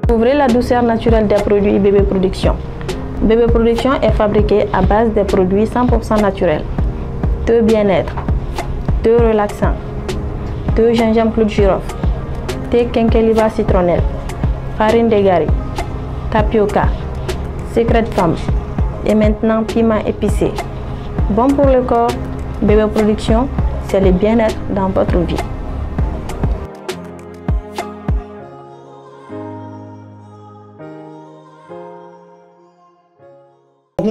Découvrez la douceur naturelle des produits Bébé Production. Bébé Production est fabriqué à base des produits 100% naturels. Thé bien-être, thé relaxant, thé gingembre clou de girofle, thé quinqueliba citronnelle, farine de gari, tapioca, secret femme et maintenant piment épicé. Bon pour le corps, Bébé Production, c'est le bien-être dans votre vie.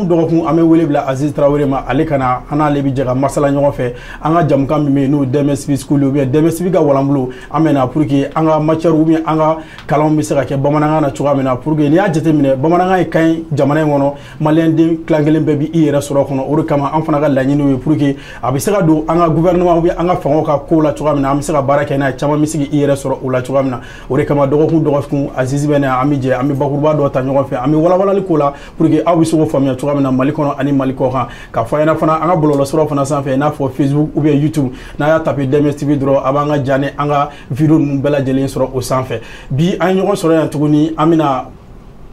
Dɔgɔkun an bɛ wele bila Aziz Tarawele ma, ale ka na an n'ale bɛ jɛ ka masala ɲɔgɔn fɛ an ka jamukan min bɛ yen n'o ye Dɛmɛ School ou bien Dɛmɛ ka walanbolo. An bɛ na pour que an ka matière ou bien an ka kalanw bɛ se ka kɛ bamanankan na cogoya min na, pour que n'i y'a jateminɛ bamanankan ye kan ye jamana in kɔnɔ, maliyɛn den tilan kelen bɛɛ b'i yɛrɛ sɔrɔ kɔnɔ. O de kama an fana ka laɲiniw ye pour que a bɛ se ka don an ka gouvernement ou bien an ka fangaw ka kow la cogoya min na, an bɛ se ka baara kɛ n'a ye, caman bɛ se k'i yɛrɛ sɔrɔ o la cogoya min na. O de kama dɔgɔkun dɔgɔkun Aziz bɛ na, an bɛ jɛ an bɛ bakuruba dɔ ta ɲɔgɔn fɛ, an bɛ walawalali k'o la pour que aw bɛ se k'o faamuya cogoya min na Mali kɔnɔ ani Mali kɔ kan. K'a fɔ a ɲɛna fana an ka bɔlɔlɔsiraw fana sanfɛ, i n'a fɔ Facebook ou bien YouTube, n'a y'a taper Dɛmɛ TV dɔrɔn, a b'an ka ja ni an ka vidéo ninnu bɛɛ lajɛlen sɔrɔ o sanfɛ. Bi an ye ɲɔgɔn sɔrɔ yan tuguni, an bɛna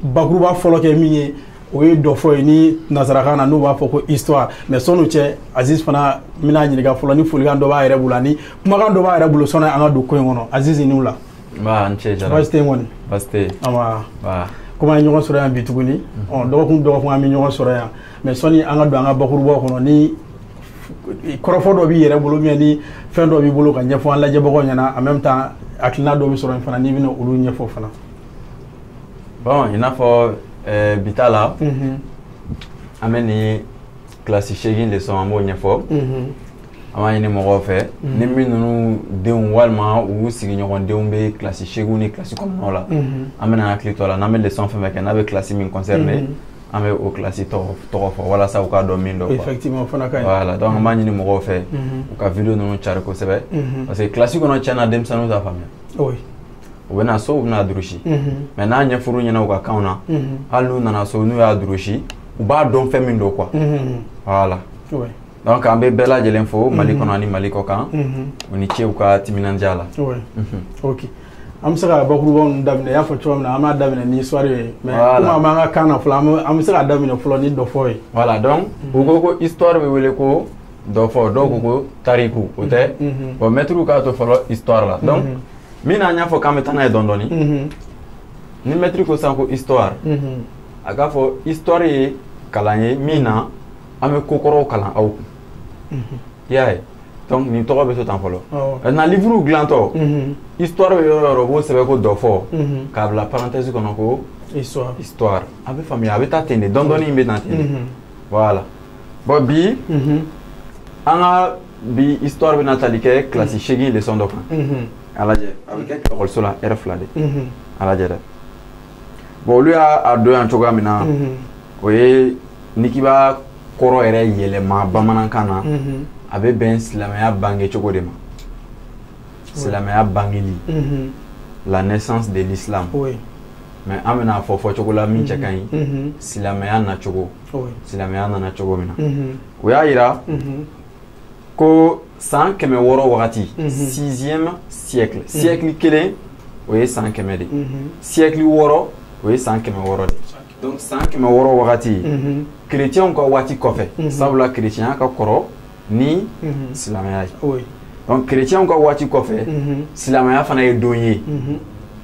bakuruba fɔlɔ kɛ min ye, o ye dɔfɔ ye ni nanzarakan na n'u b'a fɔ ko histoire. Mais sɔn'o cɛ, Aziz fana n bɛna ɲininka fɔlɔ ni folikan dɔ b'a yɛrɛ bolo ani kumakan dɔ b'a yɛrɛ bolo sɔnni an ka don ko in kɔnɔ. Aziz, i ni wula. Nba, n ce Jara. Baasi tɛ yen kɔni? Baasi tɛ yen. Awa. Nba. Komi an ye ɲɔgɔn sɔrɔ yan bi tuguni, dɔgɔkun dɔgɔkun an bɛ ɲɔgɔn sɔrɔ yan, mais sɔnni an ka don an ka bakurubaw kɔnɔ, ni kɔrɔfɔ dɔ b'i yɛrɛ bolo ou ni fɛn dɔ b'i bolo ka ɲɛfɔ an lajɛbagaw ɲɛna, en même temps hakilina dɔ bɛ sɔrɔ yen fana n'i bɛna olu ɲɛfɔ fana. Bon, i n'a fɔ bi ta la, an bɛ nin kilasi 8 leçon, an b'o ɲɛfɔ. An b'a ɲini mɔgɔw fɛ ni min ninnu denw walima u sigiɲɔgɔn denw bɛ kilasi 8 ni kilasi 9 la, an bɛna hakili to a la n'an bɛ leçon fɛn fɛn kɛ n'a bɛ kilasi min concerné, an bɛ o kilasi tɔgɔ fɔ walasa u k'a dɔn min dɔn. Effectivement, o fana ka ɲi. Voilà, donc an b'a ɲini mɔgɔw fɛ u ka vidéo ninnu cari kosɛbɛ, parce que kilasi kɔnɔ tiɲɛna denmisɛnninw t'a faamuya. U bɛna so, u bɛna durusi, mais n'a ɲɛfɔr'u ɲɛna u ka kanw na, hali n'u nana so n'u y'a durusi, u b'a dɔn fɛn min don quoi. Voilà. Donc an bɛ bɛɛ lajɛlen fo Mali kɔnɔ ani Mali kɔ kan, u ni ce u ka timinandiya la. Ok, an bɛ se ka bakurubaw ninnu daminɛ, i y'a fɔ cogo min na, an b'a daminɛ ni histoire ye, mais komi an b'an ka kan na fɔlɔ, an bɛ se k'a daminɛ fɔlɔ ni dɔfɔ ye. Voilà, donc u ko ko histoire bɛ wele ko dɔfɔ, dɔw ko ko tariku, o tɛ. Bon, maître k'a to fɔlɔ histoire la. Donc min n'an y'a fɔ k'an bɛ taa n'a ye dɔɔni dɔɔni, ni maître ko sisan ko histoire, a k'a fɔ histoire ye kalan ye min na an bɛ kokɔrɔw kalan aw kun. I y'a ye, donc nin tɔgɔ bɛ to tan fɔlɔ. Maintenant livre dilantɔ, histoire bɛ yɔrɔ o yɔrɔ, u b'o sɛbɛn ko dɔfɔ k'a bila parenthèse kɔnɔ ko histoire. Histoire a bɛ faamuya, a bɛ taa ten de, dɔɔni dɔɔni in bɛ na ten de. Voilà. Bon, bi an ka bi histoire bɛna tali kɛ kilasi 8 leçon dɔ kan. A lajɛ, a bɛ kɛ ekɔliso la heure 2 de. A lajɛ dɛ. Bon, olu y'a don yan cogoya min na, o ye n'i k'i b'a kɔrɔ yɛrɛ yɛlɛma bamanankan na, a bɛ bɛn silamɛya bange cogo de ma. Silamɛya bangeli, la naissance de l'islam. Mais an bɛna fɔ fɔcogo la min cɛ ka ɲi, silamɛya nacogo, silamɛya nana cogo min na. O y'a yira ko san 600 wagati, 6e siècle, siècle kelen o ye san 100 de, siècle 6 o ye san 600 de. Donc san 600 wagati, chrétiens ka waati kɔfɛ, sabula chrétien ka kɔrɔ ni silamɛya ye. Donc chrétiens ka waati kɔfɛ, silamɛya fana ye don ye,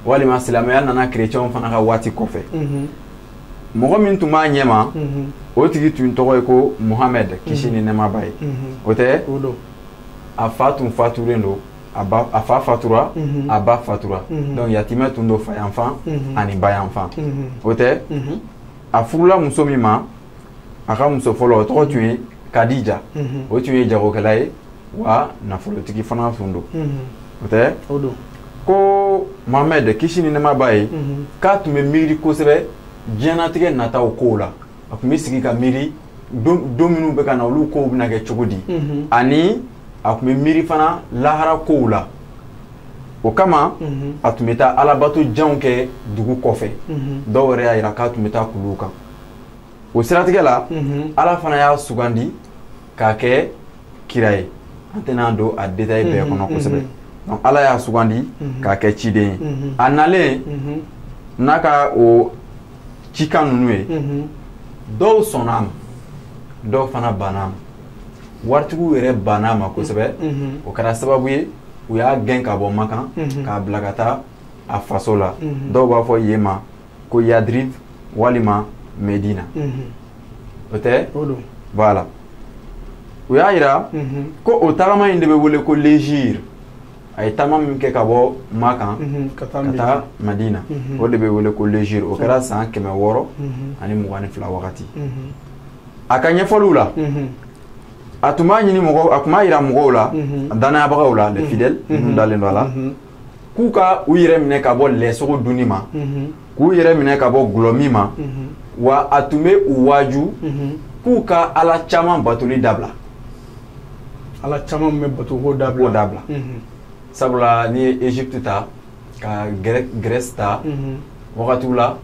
walima silamɛya nana chrétiens fana ka waati kɔfɛ. Mɔgɔ min tun b'a ɲɛma, o tigi tun tɔgɔ ye ko Mohamed, kisi ni nɛɛma b'a ye. O tɛ, a fa tun fatulen don, a fa fatura, a ba fatura. Donc yatimɛ tun don fa yanfan ani ba yanfan. O tɛ, a furula muso min ma, a ka muso fɔlɔ, o tɔgɔ tun ye Kadija. O tun ye jagokɛla ye, wa nafolotigi fana tun don. O tɛ, ko Mohamed, kisi ni nɛɛma b'a ye, k'a tun bɛ miiri kosɛbɛ diɲɛnatigɛ nataw kow la. A tun bɛ sigi ka miiri don minnu bɛ ka na, olu kow bɛna kɛ cogo di, ani a tun bɛ miiri fana lahara kow la. O kama a tun bɛ taa alabato janw kɛ dugu kɔfɛ. Dɔw yɛrɛ y'a yira k'a tun bɛ taa kuluw kan. O siratigɛ la, Ala fana y'a sugandi k'a kɛ kira ye. An tɛna don a détail bɛɛ kɔnɔ kosɛbɛ. Donc Ala y'a sugandi k'a kɛ ciden ye. A nalen n'a ka o cikan ninnu ye, dɔw sɔnna a ma, dɔw fana banna a ma. Waritigiw yɛrɛ banna a ma kosɛbɛ. O kɛra sababu ye u y'a gɛn ka bɔ Makan k'a bila ka taa a faso la. Dɔw b'a fɔ yen ma ko Yadrib walima Medina. O tɛ? Voilà. U y'a yira ko o tagama in de bɛ wele ko l'hégire. A ye taama min kɛ ka bɔ Makan ka taa Madina, o de bɛ wele ko l'hégire. O kɛra san 622 wagati. A ka ɲɛfɔliw la, a tun b'a ɲini mɔgɔw, a tun b'a yira mɔgɔw la, danayabagaw la, les fidèles minnu dalen don a la, k'u ka u yɛrɛ minɛ ka bɔ lɛsogo dunni ma, k'u yɛrɛ minɛ ka bɔ gulɔmin ma, wa a tun bɛ u waaju k'u ka ala caman batoli dabila. Ala caman bɛ bato k'o dabila. K'o dabila. Sabula n'i ye Égypte ta ka Grèce ta, wagatiw la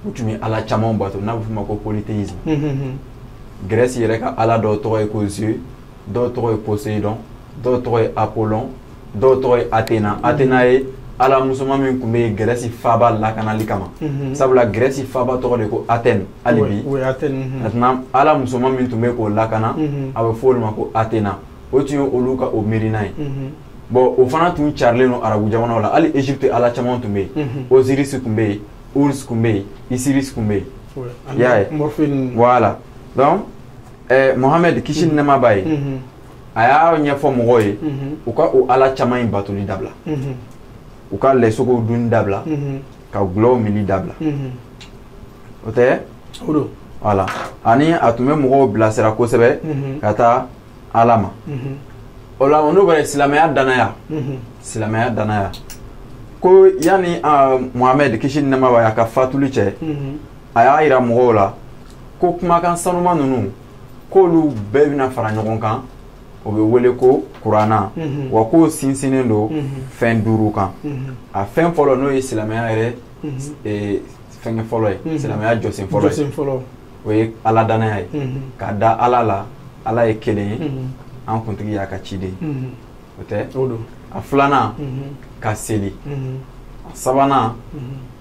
u tun bɛ ala caman bato n'a bɛ f'o ma ko polythéisme. Grèce yɛrɛ ka ala dɔw tɔgɔ ye ko Zeus, dɔw tɔgɔ ye Poséidon, dɔw tɔgɔ ye Apollon, dɔw tɔgɔ ye Athéna. Athéna ye ala musoman min tun bɛ yen Grèce faaba lakanali kama. Sabula Grèce faaba tɔgɔ de ko Athènes hali bi. Maintenant ala musoman min tun bɛ k'o lakana, a bɛ fɔ olu ma ko Athéna. O tun ye olu ka o miirina ye. Bon, o fana tun carilen don arabu jamanaw la. Hali Égypte ala caman tun bɛ yen. Osiris tun bɛ yen, Horus tun bɛ yen, Isiris tun bɛ yen. I y'a ye? Voilà. Donc Mohamed kisi ni nɛɛma b'a ye, a y'a ɲɛfɔ mɔgɔw ye u ka o ala caman in batoli dabila, u ka lɛsogow dunni dabila, ka gulɔw minni dabila. O tɛ? Voilà. Ani a tun bɛ mɔgɔw bilasira kosɛbɛ ka taa ala ma. O la n'o bɔra silamɛya danaya, silamɛya danaya ko yanni Mohamed kisi ni nɛɛma b'a ye a ka fatuli cɛ, a y'a yira mɔgɔw la ko kumakan sanuman ninnu k'olu bɛɛ bɛna fara ɲɔgɔn kan, o bɛ wele ko kuranna, wa k'o sinsinnen don fɛn 5 kan. A fɛn fɔlɔ n'o ye silamɛya yɛrɛ fɛnkɛ fɔlɔ ye, silamɛya jɔsen fɔlɔ ye, o ye ala danaya ye, ka da ala la, ala ye kelen ye, an kuntigi y'a ka ciden ye. O tɛ? A filanan, ka seli. A sabanan,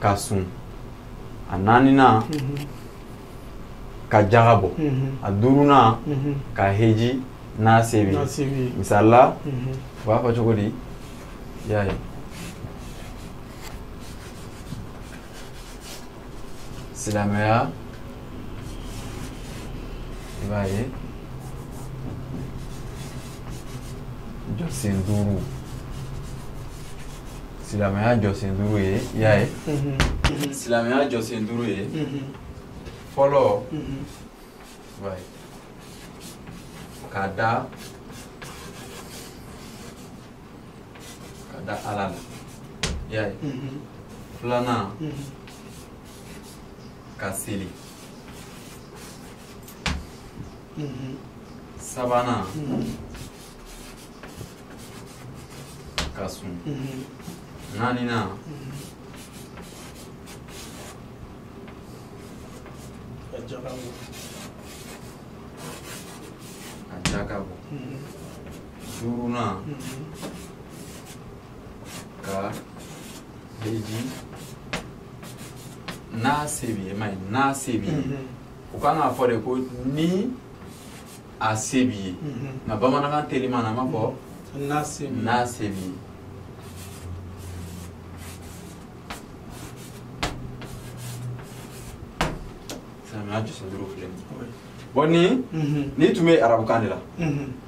ka sun. A naaninan, ka jaga bɔ. A duurunan, ka heji n'a se b'i ye. Misali la, u b'a fɔ cogo di? I y'a ye, silamɛya, i b'a ye, jɔsen 5. Silamɛya jɔsen 5 ye, i y'a ye, silamɛya jɔsen 5 ye. Fɔlɔ, i b'a ye, ka da ala la, i y'a ye. Filanan, ka seli. Sabanan, ka sun. Naaninan, ka jaka bɔ. Duurunan, ka heji n'a se b'i ye. Ma ye, n'a se b'i ye, u kan k'a fɔ de ko ni a se b'i ye, nka bamanankan teliman na an b'a fɔ n'a se b'i ye. Silamɛya jɔsen 5 filɛ nin ye. Bon, ni tun bɛ arabukan de la,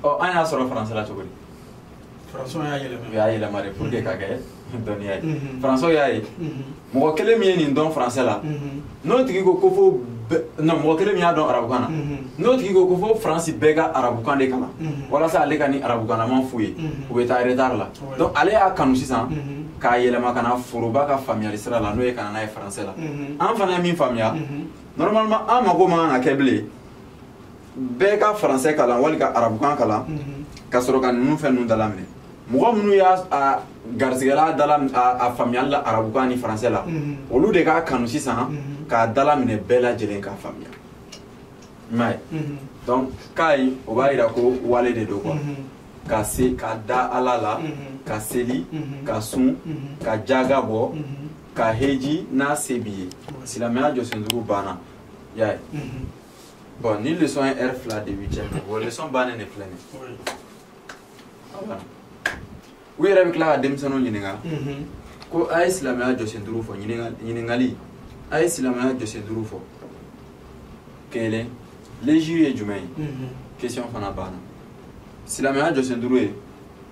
ɔ an y'a sɔrɔ faransɛ la cogo di? Faransiw y'a yɛlɛma. U y'a yɛlɛma de pour que ka kɛ dɔnniya ye. Faransiw y'a ye, mɔgɔ kelen min ye nin dɔn faransɛ la, n'o tigi ko ko fo, non, mɔgɔ kelen min y'a dɔn arabukan na, n'o tigi ko ko fo Faransi bɛɛ ka arabukan de kalan walasa ale ka ni arabukanlama f'u ye, u bɛ taa retard la. Donc ale y'a kanu sisan k'a yɛlɛma ka na foroba ka faamuyali sira la, n'o ye ka na n'a ye faransɛ la. An fana ye min faamuya, normalement an mago man kan ka kɛ bilen bɛɛ ka faransɛ kalan wali ka arabukan kalan ka sɔrɔ ka ninnu fɛn ninnu dalaminɛ. Mɔgɔ minnu y'a garisigɛla dala a faamuyali la arabukan ni faransɛ la, olu de k'a kanu sisan k'a dalaminɛ bɛɛ lajɛlen k'a faamuya. I m'a ye? Donc k'a ye, o b'a yira ko wale de don quoi. Ka se ka da ala la, ka seli, ka sun, ka jaga bɔ, Ka heji n'a se b'i ye. Silamɛya jɔsen duuru banna. I y'a ye. Bon, ni leçon ye heure 2 de huitième ye. Bon, leçon bannen de filɛ nin ye. A banna. U yɛrɛ bɛ tila ka denmisɛnninw ɲininka. Ko a ye silamɛya jɔsen duuru fɔ. Ɲininkali. A ye silamɛya jɔsen duuru fɔ. 1, l'hégire ye jumɛn ye? Question fana banna. Silamɛya jɔsen duuru ye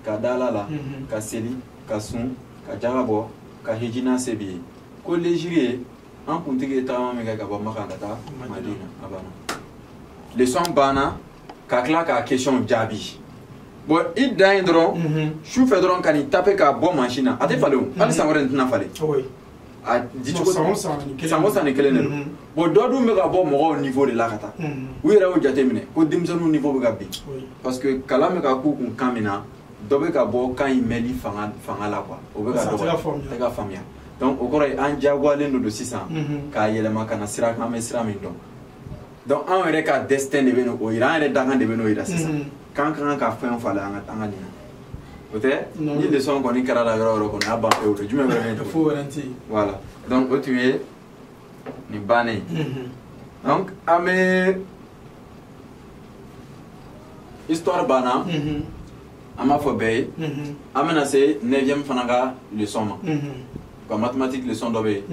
ka da Ala la, ka seli, ka sun, ka jaga bɔ, ka hiji n'a se b'i ye. Ko l'hégire ye an kuntigi ye tagama min kɛ ka bɔ Makan ka taa Madina. A banna. Leçon banna ka tila k'a question jaabi. Bon, i dan ye dɔrɔn su fɛ dɔrɔn ka nin taper k'a bɔ mansin na, a tɛ falen o, hali san wɛrɛ nin tɛna falen. A dicogo san o san nin kelen san o san nin kelen de don. Bon, dɔ dun bɛ ka bɔ mɔgɔw niveau de la ka taa. U yɛrɛ y'o jateminɛ ko denmisɛnninw niveau bɛ ka bin. Parce que kalan bɛ ka k'u kun kan min na, dɔ bɛ ka bɔ kan in mɛnli fanga la quoi. O bɛ ka dɔgɔya, tɛ ka faamuya. Donc o kɔrɔ ye an diyagoyalen de don sisan k'a yɛlɛma ka na sira kan, an bɛ sira min dɔn. Donc anw yɛrɛ ka destin de bɛ n'o yira, an yɛrɛ dakan de bɛ n'o yira sisan. K'an ka kan ka fɛn falen an ka nin na. O tɛ ni leçon kɔni kɛra la yɔrɔ o yɔrɔ kɔni a ban pewu de, jumɛn wɛrɛ bɛ yen tuguni? Fo wɛrɛ tɛ yen. Voilà, donc o tun ye nin bannen ye. Donc an bɛ histoire banna. An b'a fɔ bɛɛ ye. An bɛna se 9e fana ka leçon ma. Ka mathématique leçon dɔ bɛ yen.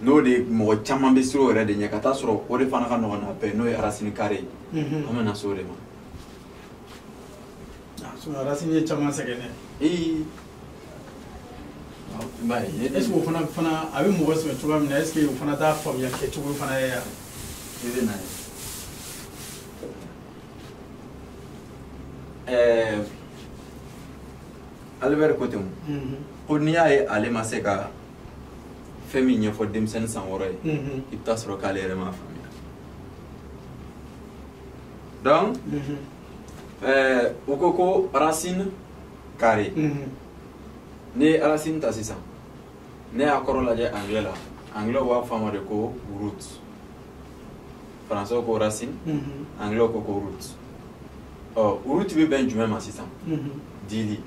N'o de mɔgɔ caman bɛ siran o yɛrɛ de ɲɛ ka taa sɔrɔ o de fana ka nɔgɔn n'a bɛɛ, n'o ye racine carrée ye. An bɛna se o de ma. Racine ye caman sɛgɛn dɛ. Ee. Est ce que o fana a bɛ mɔgɔ sɛgɛn cogoya min na, est ce que o fana t'a faamuya kɛcogo fana ye yan? I bɛ na ye. Albert ko ten ko n'i y'a ye ale ma se ka fɛn min ɲɛfɔ denmisɛnnin san 6 ye, i bɛ taa sɔrɔ k'ale yɛrɛ m'a faamuya. Donc u ko ko racine carrée. N'i ye racine ta sisan, ne y'a kɔrɔ lajɛ anglais la, anglais b'a fɔ a ma de ko root. Français ko racine, anglais ko ko root. Ɔ, root bɛ bɛn jumɛn ma sisan? Dili.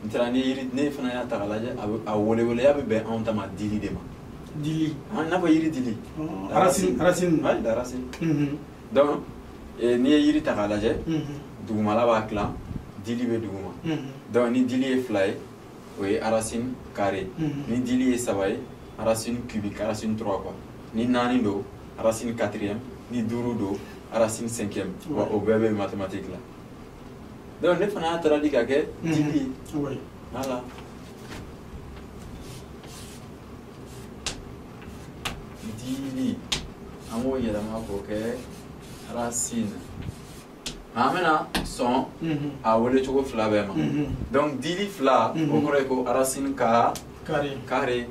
N taara ni yiri, ne fana y'a ta k'a lajɛ, a bɛ a weleweleya bɛ bɛn anw ta ma dili de ma. Dili. I n'a fɔ yiri dili. Racine, racine. Oui, la racine. Donc n'i ye yiri ta k'a lajɛ, dugumala b'a tilan, dili bɛ duguma. Donc ni dili ye 2 ye, o ye racine carrée. Ni dili ye 3 ye, racine cubique, racine 3 quoi. Ni 4 don, racine 4e. Ni 5 don, racine 5e. Wa o bɛɛ bɛ mathématique la. Donc ne fana y'a traduit ka kɛ dili ye. Voilà. Dili, an b'o yɛlɛma k'o kɛ racine. An bɛna sɔn a wele cogo 2 bɛɛ ma. Donc dili 2, o kɔrɔ ye ko racine carré.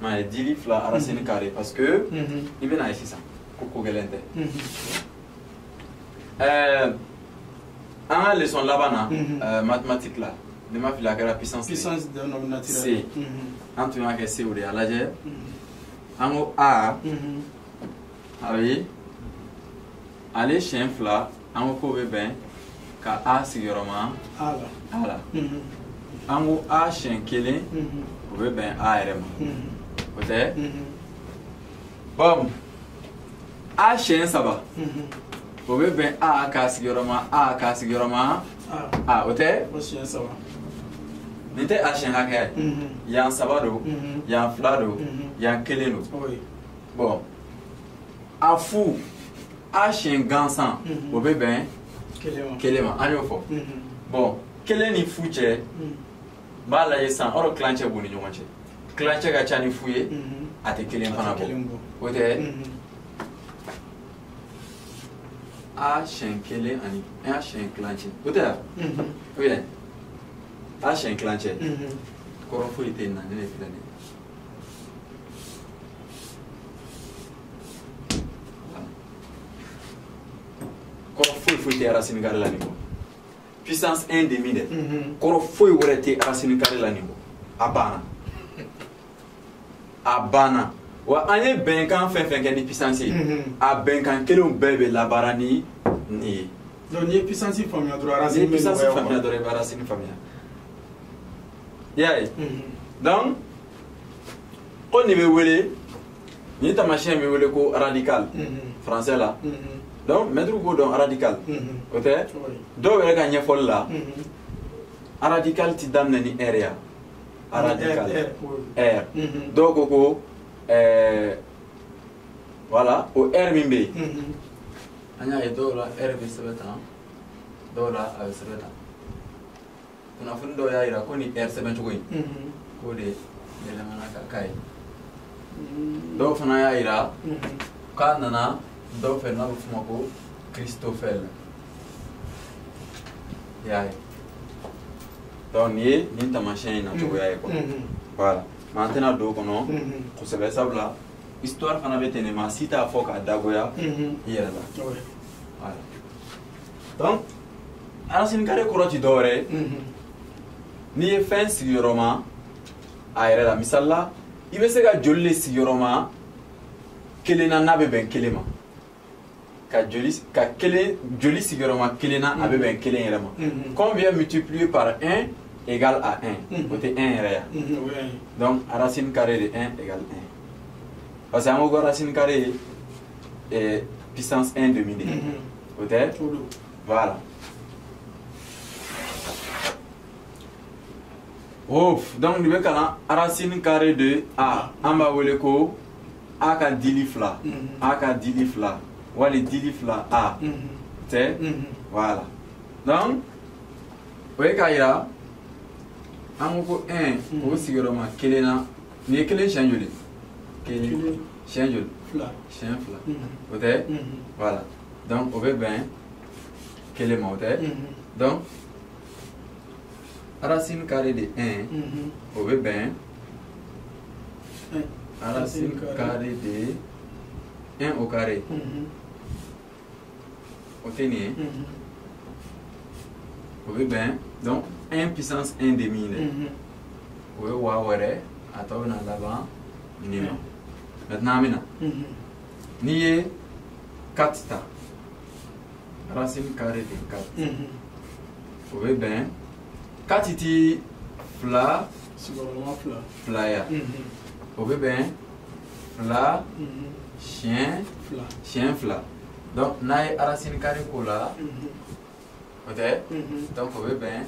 M'a ye dili 2 racine carré parce que i bɛna ye sisan ko gɛlɛn tɛ. An ka leçon laban na mathématique la, ne ma fili a kɛra puissance puissance d'un nombre naturel C. An tun y'a kɛ C o de ye, a lajɛ. An ko A, a bɛ ale siɲɛ 2, an ko k'o bɛ bɛn ka A sigiyɔrɔma A la. A la. An ko A siɲɛ 1, o bɛ bɛn A yɛrɛ ma. O tɛ? Bon, A siɲɛ 3, o bɛ bɛn A k'a sigiyɔrɔma A k'a sigiyɔrɔma A, o tɛ? O siɲɛ 3. Nin tɛ a siɲɛ hakɛya ye. Yan 3 don, yan 2 don, yan 1 don. Bon, a fu, a siɲɛ gansan, o bɛ bɛn 1 ma, an y'o fɔ. Bon, 1 ni fu cɛ, n b'a lajɛ sisan, yɔrɔ tilancɛ b'u ni ɲɔgɔn cɛ. Tilancɛ ka ca ni fu ye, a tɛ 1 fana bɔ. O tɛ? A siɲɛ 1 ani A siɲɛ tilancɛ, o tɛ wa? Ou bien A siɲɛ tilancɛ, kɔrɔ foyi tɛ nin na, ne de filɛ nin ye. Kɔrɔ foyi foyi tɛ racine carrée la nin kɔ. Puissance 1/2 dɛ. Kɔrɔ foyi wɛrɛ tɛ racine carrée la nin kɔ. A banna. A banna. Wa an ye bɛnkan fɛn fɛn kɛ ni puissance ye, a bɛnkan kelenw bɛɛ bɛ labaara ni nin ye. Donc n'i ye puissance faamuya dɔrɔn, racine bɛ nɔgɔya. N'i ye puissance faamuya dɔrɔn, i bɛ racine faamuya. I y'a ye? Donc Ko nin bɛ wele, nin taamasiyɛn bɛ wele ko radical français la. Donc maître b'o dɔn radical. O tɛ? Dɔw yɛrɛ ka ɲɛfɔli la, radical ti daminɛ ni R ya. Radical. R. Dɔw ko ko voilà, o R min bɛ yen. An y'a ye dɔw la R bɛ sɛbɛn tan, dɔw la a bɛ sɛbɛn tan. Kunnafoni dɔw y'a jira ko nin R sɛbɛn cogo in, k'o de yɛlɛmana ka k'a ye. Dɔw fana y'a jira k'a nana dɔw fɛ n'a bɛ f'o ma ko Christoffel. I y'a ye. Donc nin ye nin taamasiyɛn in nacogoya ye quoi. Voilà. Mais an tɛna don o kɔnɔ kosɛbɛ sabula histoire fana bɛ ten de, maa si t'a fɔ k'a dagoya i yɛrɛ la. Voilà. Donc racine carrée kɔrɔ ti dɔwɛrɛ ye. N'i ye fɛn sigiyɔrɔma a yɛrɛ la, misali la, i bɛ se ka joli de sigiyɔrɔma kelen na n'a bɛ bɛn kelen ma. Ka joli ka kelen joli sigiyɔrɔma kelen na a bɛ bɛn kelen yɛrɛ ma. Combien multiplié par 1 égale à 1? O tɛ 1 yɛrɛ ya. Donc racine carrée de 1 égale 1. Parce que an ko ko racine carrée est puissance 1 demi de. O tɛ? Voilà. Oh, donc nin bɛ kalan racine carrée de A. An b'a wele ko A ka dili fila. A ka dili fila. Wali dili fila A. Tɛ? Voilà. Donc o ye k'a jira an ko ko 1 o sigiyɔrɔma kelen na. Nin ye kelen siɲɛ joli? Kelen. Siɲɛ joli? Siɲɛ fila. O tɛ? Voilà. Donc o bɛ bɛn kelen ma, o tɛ? Donc racine carrée de 1 o bɛ bɛn racine carrée de 1 au carré. O tɛ nin ye? O bɛ bɛn donc 1 puissance 1 demi dɛ. O ye wa wɛrɛ a tɔ bɛna laban nin ma. Maintenant an bɛ na. N'i ye 4 ta, racine carrée de 4 o bɛ bɛn 4 ti fila fila ya. O bɛ bɛn fila siɲɛ siɲɛ fila. Donc n'a ye racine carrée k'o la, o tɛ? Donc o bɛ bɛn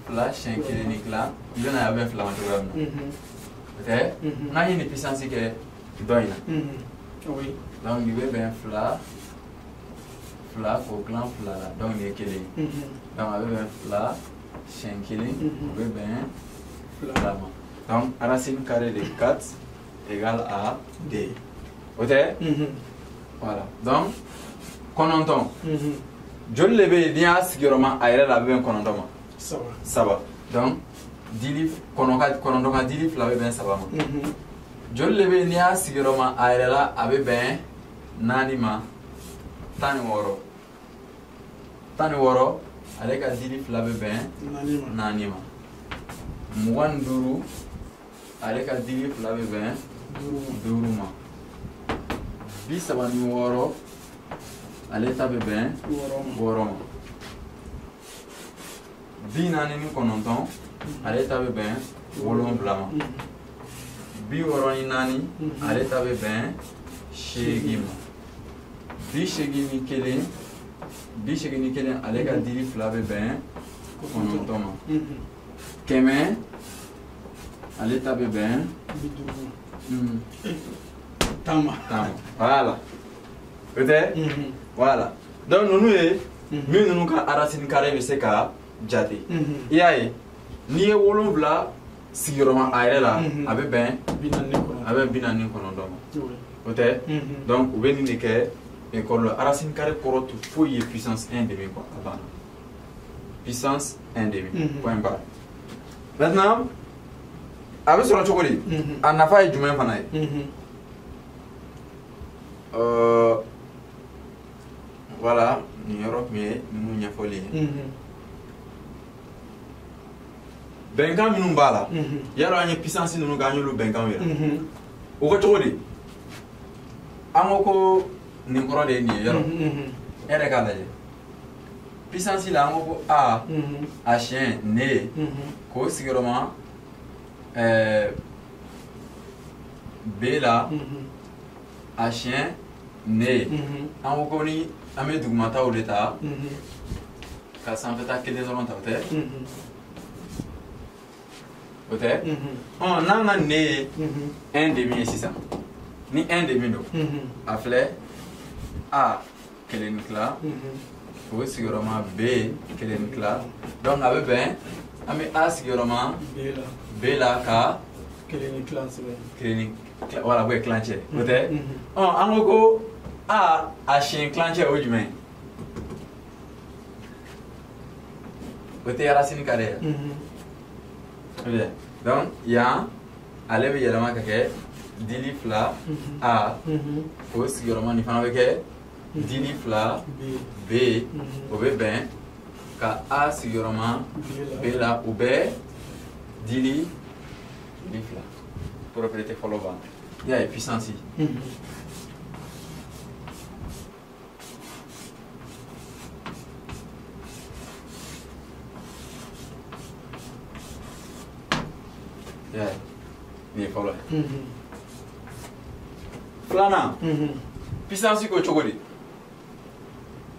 fila siɲɛ kelen ni tila. I bɛna ye a bɛ bɛn fila ma cogoya min na. O tɛ? N'an ye nin puissance kɛ dɔ in na. Donc nin bɛ bɛn fila fila k'o tilan fila la. Donc nin ye kelen ye. Donc a bɛ bɛn fila siɲɛ kelen, o bɛ bɛn fila ma. Donc racine carrée de 4 égale à 2. O tɛ? Voilà. Donc kɔnɔntɔn. Joli de bɛ yen n'i y'a sigiyɔrɔma a yɛrɛ la a bɛ bɛn kɔnɔntɔn ma? Saba. Donc dili kɔnɔntɔn ka dili fila bɛ bɛn saba ma. Joli de bɛ yen n'i y'a sigiyɔrɔma a yɛrɛ la a bɛ bɛn naani ma? 16. 16 ale ka dili fila bɛ bɛn naani ma. 25 ale ka dili fila bɛ bɛn duuru ma. 36 ale ta bɛ bɛn wɔɔrɔ ma. 49 ale ta bɛ bɛn 7 ma. 64 ale ta bɛ bɛn 8 ma. 81 81 ale ka dili fila bɛ bɛn 9 ma. 100 ale ta bɛ bɛn 10 ma. Voilà. O tɛ? Voilà. Donc ninnu ye min ninnu ka racine carrée bɛ se ka jate. I y'a ye n'i ye 7 sigiyɔrɔma a yɛrɛ la, a bɛ bɛn 49 ma. O tɛ? Donc u bɛ nin de kɛ école la. Racine carrée kɔrɔ tɛ foyi ye puissance 1 demi quoi, a banna. Puissance 1 demi. Point barre. Maintenant a bɛ sɔrɔ cogo di? A nafa ye jumɛn fana ye? Voilà, nin yɔrɔ tun ye ninnu ɲɛfɔli ye. Bɛnkan minnu b'a la, yadɔ an ye puissance ninnu kɛ, an y'olu bɛnkanw yira. O ko cogo di? An ko ko nin kɔrɔ de ye nin ye yɔrɔ. E yɛrɛ k'a lajɛ. Puissance la an ko ko A a siɲɛ ne k'o sigiyɔrɔma B la a siɲɛ ne. An ko ko ni an bɛ dugumataw de ta ka sanfɛta kelen dɔrɔn ta, o tɛ? O tɛ? Ɔ, n'an ka ne ye 1/2 ye sisan, ni 1/2 don, a filɛ A kelen ni tila, o bɛ sigiyɔrɔma B kelen ni tila. Donc a bɛ bɛn an bɛ A sigiyɔrɔma B la ka kelen ni tila sɛbɛn. Kelen ni tila, wala o ye tilancɛ, o tɛ? Ɔ, an ko ko A a siɲɛ tilancɛ, o ye jumɛn ye? O tɛ racine carrée ye? Donc yan ale bɛ yɛlɛma ka kɛ dili fila A, o sigiyɔrɔma nin fana bɛ kɛ dili fila B, o bɛ bɛn ka A sigiyɔrɔma B la, o bɛ dili fila. Propriété fɔlɔ banna. I y'a ye, puissance. I y'a ye, nin ye fɔlɔ ye. Filanan, puissance ko cogo di?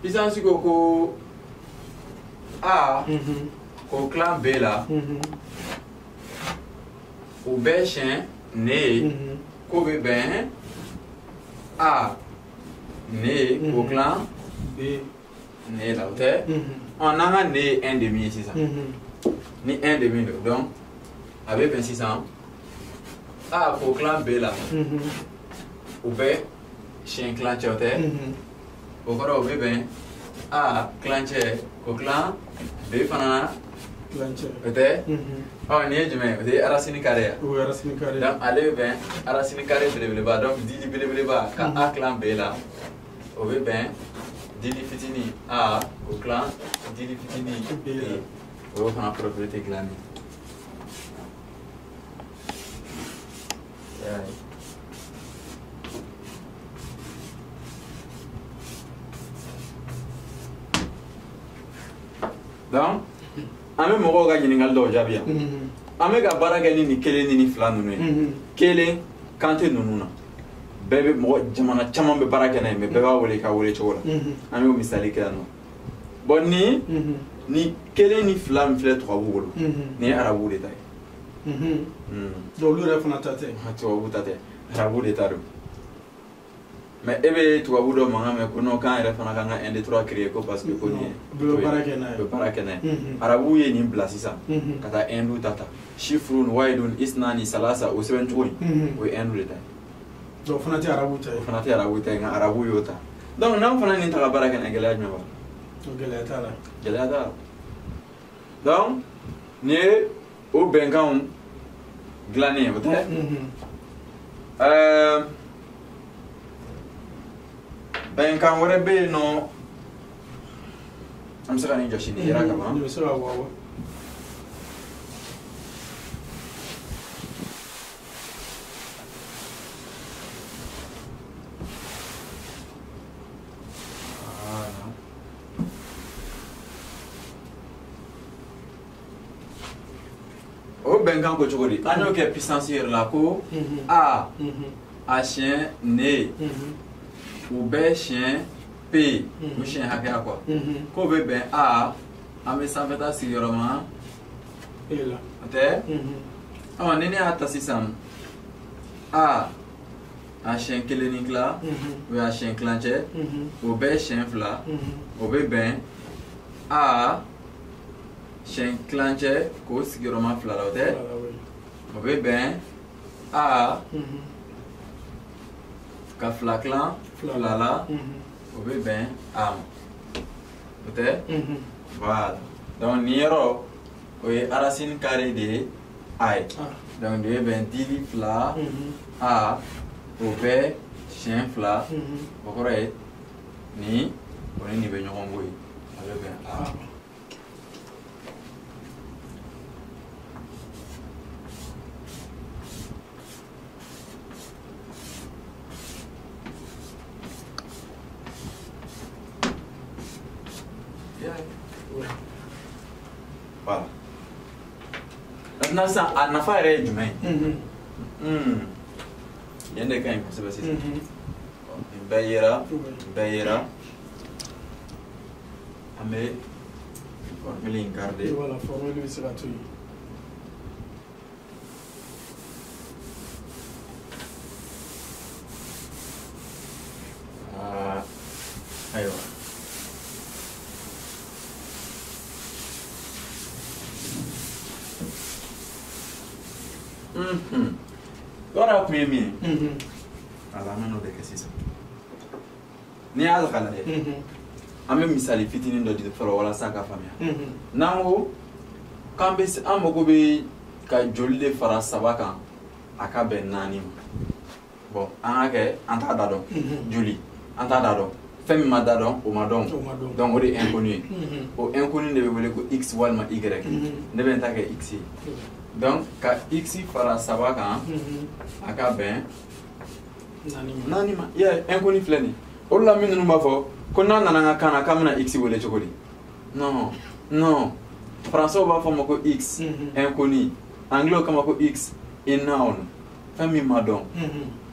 Puissance ko ko A k'o tilan B la, o bɛɛ siɲɛ ne ye, k'o bɛ bɛn A ne k'o tilan ne la, o tɛ? Ɔ, n'an ka ne ye 1/2 ye sisan, ni 1/2 don, donc a bɛ bɛn sisan A k'o tilan B la, o bɛ siɲɛ tilancɛ, o tɛ? O kɔrɔ o bɛ bɛn A tilancɛ k'o tilan B fana na, o tɛ? Ɔ, nin ye jumɛn ye? O tɛ racine carrée ye? O ye racine carrée. Donc ale bɛ bɛn racine carrée belebeleba, donc dili belebeleba ka A tilan B la, o bɛ bɛn dili fitinin A k'o tilan dili fitinin B. O y'o fana propriété dilannen ye. Donc an bɛ mɔgɔw ka ɲininkali dɔw jaabi yan. An bɛ ka baara kɛ ni nin kelen ni nin fila ninnu ye. Kelen kan tɛ ninnu na. Bɛɛ bɛ mɔgɔ jamana caman bɛ baara kɛ n'a ye, mais bɛɛ b'a wele ka wele cogo la. An y'o misali kɛ yan nɔ. Bon, ni kelen ni fila min filɛ tubabu bolo, nin ye arabu de ta ye. Donc olu yɛrɛ fana ta tɛ? Tubabu ta tɛ, arabu de ta don. Mais e bɛ tubabu dɔ mankan mɛn ko non, k'an yɛrɛ fana k'an ka 1 2 3 créer ko parce que ko nin ye. Bɛɛ bɛ baara kɛ n'a ye. Bɛ baara kɛ n'a ye. Arabu ye nin bila sisan ka taa Hindu ta ta. Chiffre wahidun isnani salasa, o sɛbɛn cogo in, o ye Hindu de ta ye. Donc o fana tɛ arabu ta ye? O fana tɛ arabu ta ye, nka arabu y'o ta. Donc n'an fana nin ta ka baara kɛ n'a ye, gɛlɛya jumɛn b'a la? Gɛlɛya t'a la. Gɛlɛya t'a la. Donc nin ye o bɛnkanw dilannen ye, o tɛ? Bɛnkan wɛrɛ bɛ yen nɔ, an bɛ se ka nin jɔsi nin yera ka ban. Nin bɛ se ka bɔ. O bɛnkan ko cogo di? An y'o kɛ puissance yɛrɛ la ko A a siɲɛ ne, u bɛɛ siɲɛ P, u siɲɛ hakɛya quoi, k'o bɛ bɛn A, an bɛ sanfɛta sigiyɔrɔma P la, o tɛ? Ɔ, ni ne y'a ta sisan A a siɲɛ kelen ni tila, o y'a siɲɛ tilancɛ, o bɛɛ siɲɛ fila, o bɛ bɛn A siɲɛ tilancɛ k'o sigiyɔrɔma fila la, o tɛ? O bɛ bɛn A ka fila tilan fila la, o bɛ bɛn A ma, o tɛ? Voilà. Donc nin yɔrɔ o ye racine carrée de ye A ye. Donc nin bɛ bɛn dili fila A, o bɛ siɲɛ fila, o kɔrɔ ye nin o ni nin bɛ ɲɔgɔn bɔ yen, a bɛ bɛn A ma. Voilà. Maintenant sisan a nafa yɛrɛ ye jumɛn ye? Yen de ka ɲi kosɛbɛ sisan. Nin bɛɛ yera, nin bɛɛ yera. An bɛ formule in garder. Voilà, formule bɛ se ka to yen. Ayiwa. Yɔrɔ tun ye min ye, ala an bɛ n'o de kɛ sisan. N'i y'a ta k'a lajɛ, an bɛ misali fitinin dɔ di fɔlɔ walasa ka faamuya. N'an ko k'an bɛ an mago bɛ ka joli de fara 3 kan a ka bɛn 4 ma. Bon, an ka kɛ an t'a da dɔn. Joli an t'a da dɔn. Fɛn min ma da dɔn o ma dɔn. Donc o de ye inconnu ye. O inconnu de bɛ wele ko x walima y. Ne bɛ n ta kɛ x ye. Donc ka x fara 3 kan a ka bɛn 4 ma. I y'a ye inconnu filɛ nin ye. O de la min ninnu b'a fɔ ko n'an nana an ka kan na k'an bɛna x wele cogo di? Non, non. Français b'a fɔ a ma ko x inconnu. Anglais k'a ma ko x unknown. Fɛn min ma dɔn.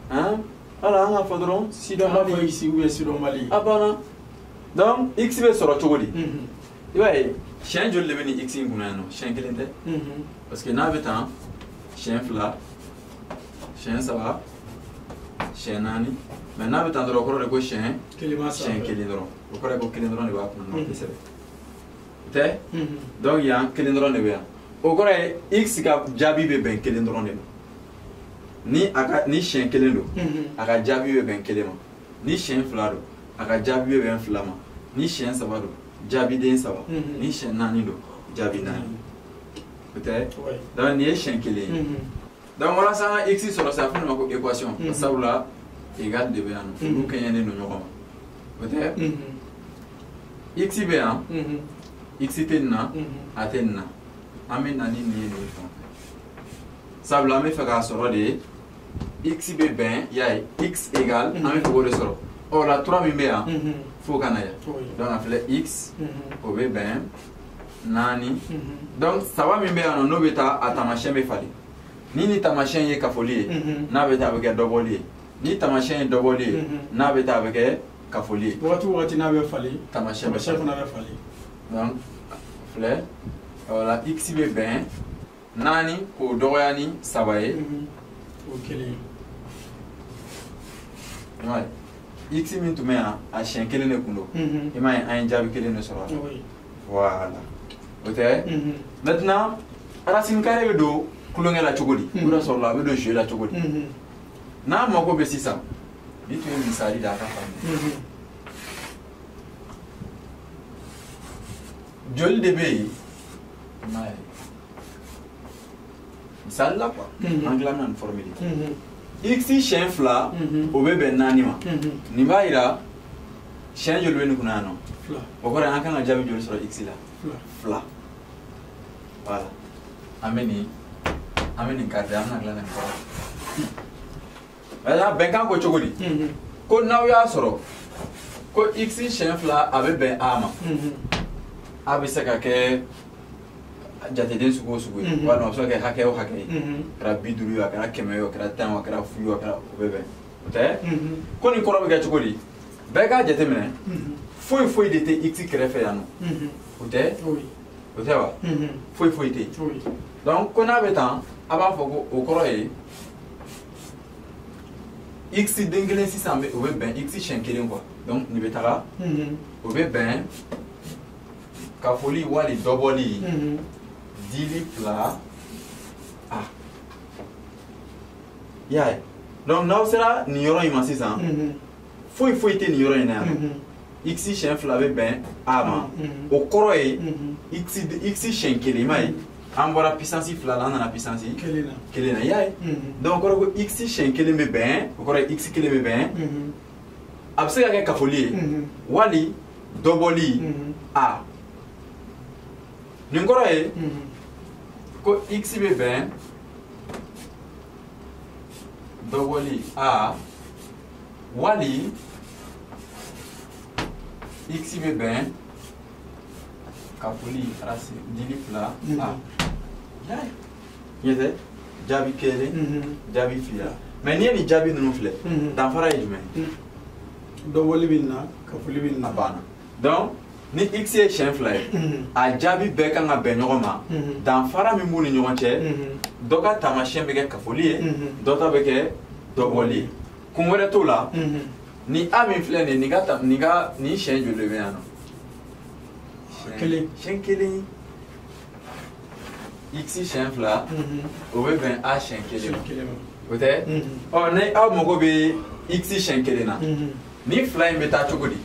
Hein? Voilà, an k'a fɔ dɔrɔn sidɔnbali. An b'a fɔ x ou bien sidɔnbali. A banna. Donc x bɛ sɔrɔ cogo di? I b'a ye siɲɛ joli de bɛ nin x in kunna yan nɔ? Siɲɛ 1 tɛ? Parce que n'a bɛ tan siɲɛ 2, siɲɛ 3, siɲɛ 4. Mais n'a bɛ tan dɔrɔn o kɔrɔ de ko siɲɛ 1 dɔrɔn. O kɔrɔ ye ko 1 dɔrɔn de b'a kunna n'o tɛ sɛbɛn. O tɛ? Donc yan 1 dɔrɔn de bɛ yan. O kɔrɔ ye x ka jaabi bɛ bɛn 1 dɔrɔn de ma. Ni a ka ni siɲɛ 1 don, a ka jaabi bɛ bɛn 1 ma. Ni siɲɛ 2 don, a ka jaabi bɛ bɛn 2 ma. Ni siɲɛ 3 don, jaabiden 3. Ni siɲɛ 4 don, jaabi 4. O tɛ? Donc nin ye siɲɛ 1 ye. Donc walasa an ka x sɔrɔ sisan, a bɛ fɔ o ma ko équation. Sabula égal de bɛ yan nɔ, olu kɛɲɛnen don ɲɔgɔn ma. O tɛ? X bɛ yan, x tɛ nin na, a tɛ nin na. An bɛ na ni nin ye nin fan fɛ. Sabula an bɛ fɛ k'a sɔrɔ de x bɛ bɛn, i y'a ye, x égale, an bɛ fɛ k'o de sɔrɔ. Ɔ la 3 min bɛ yan, f'o ka na yan. Donc a filɛ x, o bɛ bɛn 4. Donc 3 min bɛ yan nɔ, n'o bɛ taa a taamasiyɛn bɛ falen. Ni taamasiyɛn ye kafoli ye, n'a bɛ taa a bɛ kɛ dɔbɔli ye. Ni taamasiyɛn ye dɔbɔli ye, n'a bɛ taa a bɛ kɛ kafoli ye. Wagati o wagati n'a bɛ falen, taamasiyɛn fana bɛ falen. Donc filɛ, voilà, x bɛ bɛn 4 k'o dɔgɔya ni 3 ye. O kelen. I m'a ye, x min tun bɛ yan, a siɲɛ 1 de kun don. I m'a ye, an ye jaabi 1 de sɔrɔ a la. Voilà. O tɛ? Maintenant, racine carrée bɛ don kulonkɛ la cogo di? O de sɔrɔla a bɛ don jeu la cogo di? N'a mako bɛ sisan, ni tun ye misali da a ka faamuya. Joli de bɛ yen? I m'a ye. Misali la quoi. An tila bɛna nin formule. X siɲɛ 2, o bɛ bɛn 4 ma. Nin b'a yira siɲɛ joli bɛ nin kunna yan nɔ? O kɔrɔ ye an kan ka jaabi joli sɔrɔ x la? 2. Voilà. An bɛ nin garder, an bɛna tila ka nin kɔrɔ. Maintenant bɛnkan ko cogo di? Ko n'aw y'a sɔrɔ ko x siɲɛ 2 a bɛ bɛn a ma. A bɛ se ka kɛ jateden sugu o sugu ye, walima a bɛ se ka kɛ hakɛ o hakɛ ye. A kɛra 50 ye, a kɛra 100 ye, a kɛra 10 ye, a kɛra fu ye, a kɛra o bɛ bɛn. O tɛ? Ko nin kɔrɔ bɛ kɛ cogo di? Bɛɛ k'a jateminɛ. Foyi foyi de tɛ x kɛrɛfɛ yan nɔ. O tɛ? O tɛ wa? Foyi foyi tɛ yen. Donc ko n'a bɛ tan, a b'a fɔ ko o kɔrɔ ye x den kelen sisan o bɛ bɛn x siɲɛ 1 quoi. Donc nin bɛ taga, o bɛ bɛn kafoli wali dɔbɔli dili 2 a. I y'a ye? Donc n'aw sera nin yɔrɔ in ma sisan, foyi foyi tɛ nin yɔrɔ in na yan nɔ. X siɲɛ 2 bɛ bɛn a ma. O kɔrɔ ye x siɲɛ 1, i m'a ye? An bɔra puissance 2 la, an nana puissance 1 na, i y'a ye? Donc o kɔrɔ ko x siɲɛ 1 bɛ bɛn, o kɔrɔ ye x 1 bɛ bɛn. A bɛ se ka kɛ kafoli ye, wali dɔbɔli a. Nin kɔrɔ ye ko x bɛ bɛn dɔbɔli a wali x bɛ bɛn kafoli racine dili 2 a. Ɲɛ tɛ? Jaabi 1, jaabi 2. Mais n'i ye nin jaabi ninnu filɛ, danfara ye jumɛn ye? Dɔbɔli bɛ na, kafoli bɛ na. A banna. Donc ni x ye siɲɛ 2 ye, a jaabi bɛɛ kan ka bɛn ɲɔgɔn ma. Danfara min b'u ni ɲɔgɔn cɛ, dɔ ka taamasiyɛn bɛ kɛ kafoli ye, dɔ ta bɛ kɛ dɔbɔli ye. Kun wɛrɛ t'o la. Ni a min filɛ nin ye, nin ka nin siɲɛ joli de bɛ yan nɔ? Kelen. Siɲɛ kelen. X siɲɛ 2, o bɛ bɛn a siɲɛ kelen ma. O tɛ? Ɔ, ni aw mago bɛ x siɲɛ kelen na, ni 2 in bɛ taa cogo di?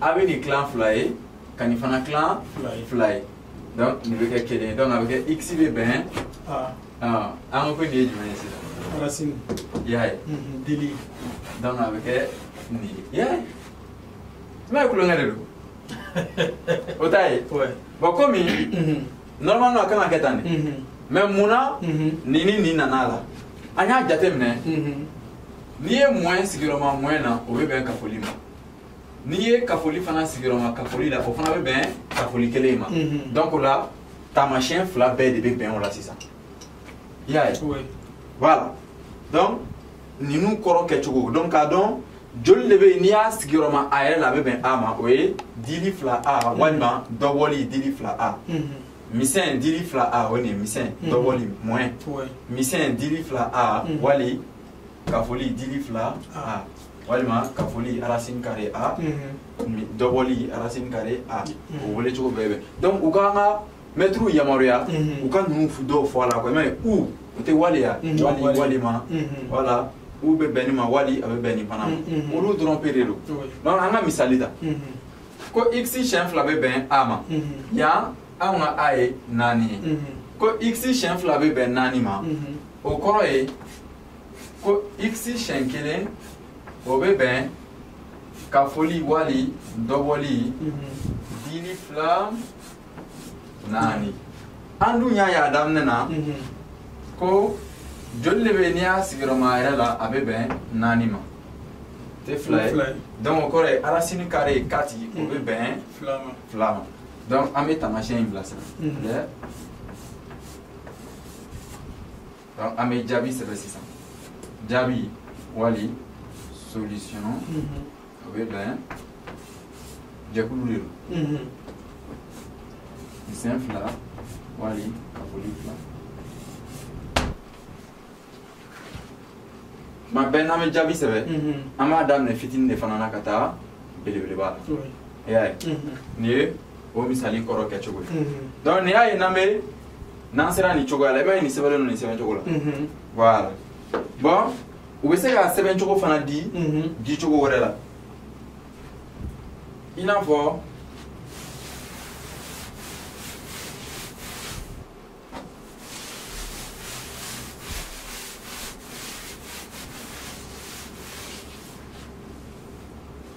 A bɛ nin tilan 2 ye, ka nin fana tilan 2 ye. Donc nin bɛ kɛ kelen ye. Donc a bɛ kɛ x bɛ bɛn. An ko nin ye jumɛn ye sisan? Racine. I y'a ye. Dili. Donc a bɛ kɛ nin ye. I y'a ye. I m'a ye kulonkɛ de don. O t'a ye. Bon, komi normalement a kan ka kɛ tan de. Mais munna nin ni nin nana a la? An y'a jateminɛ. N'i ye moins sigiyɔrɔma moins na, o bɛ bɛn kafoli ma. N'i ye kafoli fana sigiyɔrɔma kafoli la, o fana bɛ bɛn kafoli kelen ma. Donc o la, taamasiyɛn 2 bɛɛ de bɛ bɛn o la sisan. I y'a ye? Voilà. Donc ninnu kɔrɔ kɛcogo. Donc k'a dɔn joli de bɛ yen, n'i y'a sigiyɔrɔma a yɛrɛ la, a bɛ bɛn a ma, o ye dili 2 a walima dɔbɔli dili 2 a. Misɛn dili 2 a, o ye nin ye, misɛn dɔbɔli moins. Misɛn dili 2 a wali kafoli dili 2 a walima kafoli racine carré a, dɔbɔli racine carré a, o wele cogo bɛɛ bɛ. Donc u k'an ka mɛtiriw yamaruya, u ka ninnu dɔw fɔ a la quoi. I m'a ye, u o tɛ waleya, wali walima, voilà, u bɛ bɛn nin ma, wali a bɛ bɛn nin fana ma. Olu dɔrɔn pe de don. Donc an ka misali ta. Ko x siɲɛ 2 bɛ bɛn a ma. Yan anw ka a ye 4 ye. Ko x siɲɛ 2 bɛ bɛn 4 ma. O kɔrɔ ye ko x siɲɛ 1 o bɛ bɛn kafoli wali dɔbɔli dili 2 4. An dun y'a ye a daminɛ na ko joli de bɛ yen, n'i y'a sigiyɔrɔma a yɛrɛ la, a bɛ bɛn 4 ma. Tɛ 2 ye. Donc o kɔrɔ ye racine carré 4, o bɛ bɛn 2 ma. Donc an bɛ taamasiyɛn in bila sisan. Donc an bɛ jaabi sɛbɛn sisan. Jaabi wali solution, o bɛ bɛn jɛkulu de don. Misɛn 2 wali kafoli 2. Tuma bɛɛ n'an bɛ jaabi sɛbɛn, an b'a daminɛ fitinin de fana na ka taa belebeleba la. I y'a ye. Nin ye o misali kɔrɔ kɛcogo ye. Donc nin y'a ye, n'an sera nin cogoya la, i b'a ye nin sɛbɛnnen don nin sɛbɛn cogo la. Voilà. Bon, u bɛ se ka sɛbɛn cogo fana di di cogo wɛrɛ la. I n'a fɔ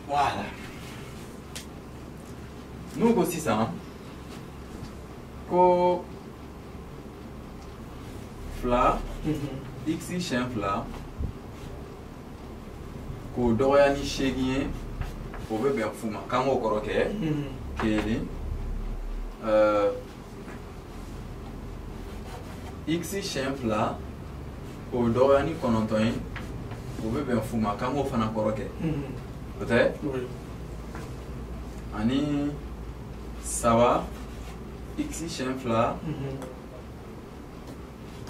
voilà. N'u ko sisan ko 2 x siɲɛ 2 k'o dɔgɔya ni 8 ye, o bɛ bɛn fu ma. K'an k'o kɔrɔ kɛ 1, x siɲɛ 2 k'o dɔgɔya ni 9 ye, o bɛ bɛn fu ma. K'an k'o fana kɔrɔ kɛ. O tɛ? Ani 3 x siɲɛ 2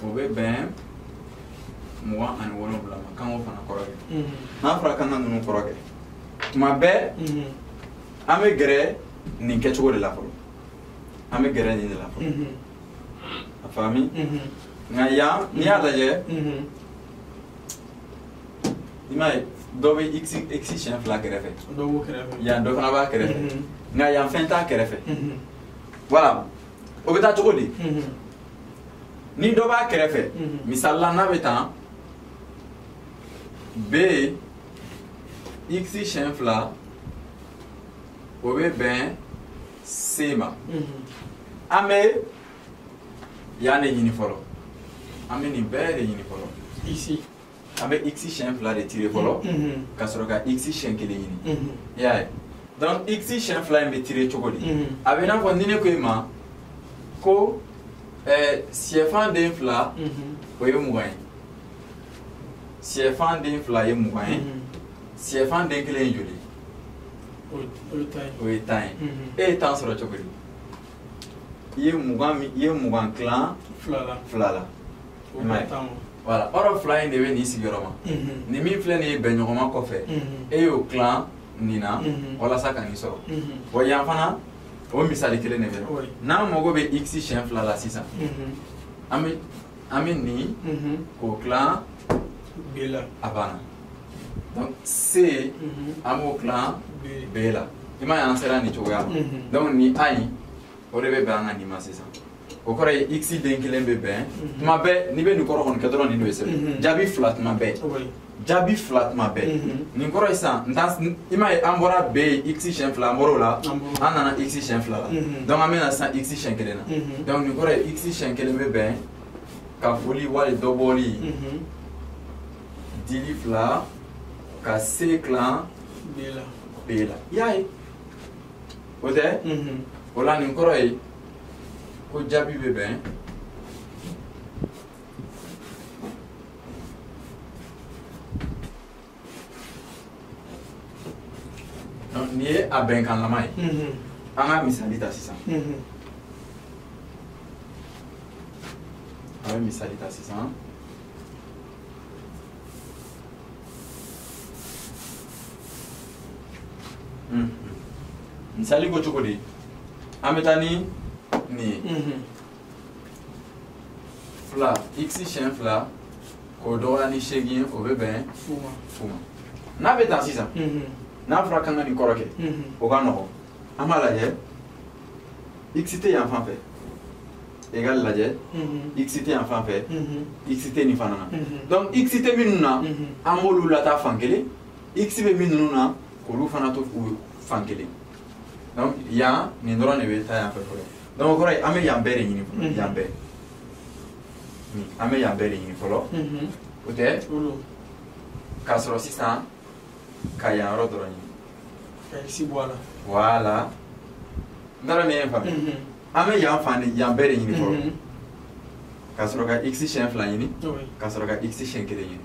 o bɛ bɛn 27 ma. K'an k'o fana kɔrɔ kɛ. N'a fɔra k'an ka ninnu kɔrɔ kɛ, tuma bɛɛ an bɛ gɛrɛ nin kɛcogo de la fɔlɔ. An bɛ gɛrɛ nin de la fɔlɔ. A faamu? Nka yan n'i y'a lajɛ, i m'a ye, dɔ bɛ x siɲɛ 2 kɛrɛfɛ. Dɔ b'o kɛrɛfɛ. Yan dɔ fana b'a kɛrɛfɛ. Nka yan fɛn t'a kɛrɛfɛ. Voilà. O bɛ taa cogo di? Ni dɔ b'a kɛrɛfɛ, misali la n'a bɛ tan, b x siɲɛ 2 o bɛ bɛn c ma. An bɛ yan de ɲini fɔlɔ. An bɛ nin bɛɛ de ɲini fɔlɔ. Ici. An bɛ x siɲɛ 2 de tirer fɔlɔ, ka sɔrɔ ka x siɲɛ 1 ɲini. I y'a ye. Donc x siɲɛ 2 in bɛ tirer cogo di? A bɛ i n'a fɔ ni ne ko e ma ko sɛfan den 2 o ye 20 ye. Sɛfan den 2 ye 20 ye. Sɛfan den 1 ye joli? O ye 10 ye. E ye 10 sɔrɔ cogo di? I ye 20 tilan 2 la. Voilà. Or 2 in de bɛ nin sigiyɔrɔ ma. Nin min filɛ nin ye bɛnɲɔgɔnma kɔfɛ, e y'o tilan nin na walasa ka nin sɔrɔ. Bon yan fana o misali kelen de bɛ yen. N'an mago bɛ x siɲɛ 2 la sisan, an bɛ nin k'o tilan B la. A banna. Donc C an b'o tilan B la. I m'a ye an sera nin cogoya ma. Donc nin A in o de bɛ bɛn an ka nin ma sisan. O kɔrɔ ye x den 1 bɛ bɛn. Tuma bɛɛ n'i bɛ nin kɔrɔ kɔni kɛ dɔrɔn nin de bɛ sɛbɛn. Jaabi 2 tuma bɛɛ. Jaabi 2 tuma bɛɛ. Nin kɔrɔ ye sisan i m'a ye an bɔra B ye x siɲɛ 2 an bɔr'o la, an nana x siɲɛ 2 la. Donc an bɛ na sisan x siɲɛ 1 na. Donc nin kɔrɔ ye x siɲɛ 1 bɛ bɛn ka foli wali dɔ bɔli dili 2 ka C tilan B la. I y'a ye? O tɛ? O la nin kɔrɔ ye ko jaabi bɛ bɛn donc nin ye a bɛnkanlama ye. An ka misali ta sisan. An bɛ misali ta sisan. Misali ko cogo di? An bɛ taa ni nin ye. 2 x siɲɛ 2 k'o dɔgɔya ni 8 ye, o bɛ bɛn fu ma. N'a bɛ tan sisan, n'a fɔra k'an ka nin kɔrɔ kɛ, o ka nɔgɔn. An b'a lajɛ, x tɛ yan fan fɛ, égal lajɛ, x tɛ yan fan fɛ, x tɛ nin fana na. Donc x tɛ minnu na, an b'olu lataa fan kelen, x bɛ minnu na, k'olu fana to fan kelen. Donc yan nin dɔrɔn de bɛ taa yan fɛ fɔlɔ. Donc o kɔrɔ ye an bɛ yan bɛɛ de ɲini fɔlɔ. Yan bɛɛ. An bɛ yan bɛɛ de ɲini fɔlɔ. O tɛ? K'a sɔrɔ sisan ka yan yɔrɔ dɔrɔn ɲini. Ka x bɔ a la. Voilà. N t'a dɔn ni ye n faamuya. An bɛ yan fan de yan bɛɛ de ɲini fɔlɔ. Ka sɔrɔ ka x siɲɛ 2 ɲini. Ka sɔrɔ ka x siɲɛ 1 ɲini.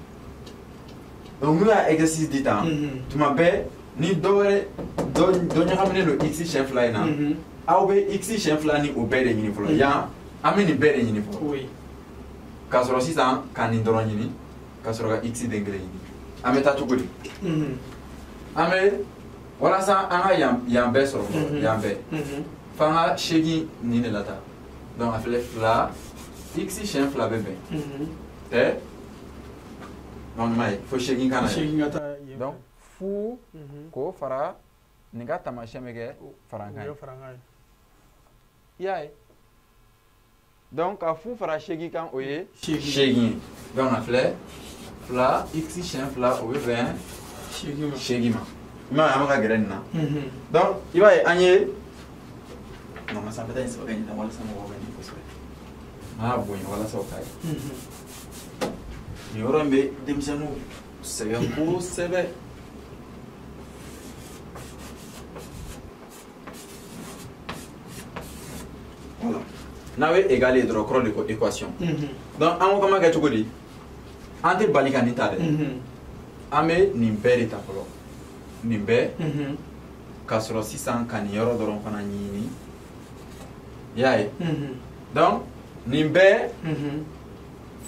Donc n'u y'a exercice di tan, tuma bɛɛ ni dɔ wɛrɛ dɔ ɲagaminen don x siɲɛ 2 in na, aw bɛ x siɲɛ 2 ni o bɛɛ de ɲini fɔlɔ. Yan an bɛ nin bɛɛ de ɲini fɔlɔ. K'a sɔrɔ sisan ka nin dɔrɔn ɲini, ka sɔrɔ ka x den 1 ɲini. An bɛ taa cogo di? An bɛ walasa an ka yan bɛɛ sɔrɔ fɔlɔ, yan bɛɛ. F'an ka 8 nin de lataa. Donc a filɛ 2 x siɲɛ 2 bɛ bɛn. Tɛ? Donc i m'a ye fo 8 ka na yan. Donc fu k'o fara nin ka taamasiyɛn bɛ kɛ farankan ye. I y'a ye? Donc ka fu fara 8 kan o ye 8 ye. Donc a filɛ 2 x siɲɛ 2 o bɛ bɛn 8 ma. I m'a ye an bɛ ka gɛrɛ nin na. Donc i b'a ye an ye non mais sanfɛta in sɛbɛn ka ɲi walasa mɔgɔw ka ɲɛ kosɛbɛ. An y'a bonya walasa o ka ye. Nin yɔrɔ in bɛ denmisɛnninw sɛgɛn kosɛbɛ. Voilà. N'a bɛ égal ye dɔrɔn kɔrɔ de ko équation. Donc an ko k'an b'a kɛ cogo di? An tɛ bali ka nin ta dɛ. An bɛ nin bɛɛ de ta fɔlɔ. Nin bɛɛ. K'a sɔrɔ sisan ka nin yɔrɔ dɔrɔn fana ɲini. I y'a ye? Donc nin bɛɛ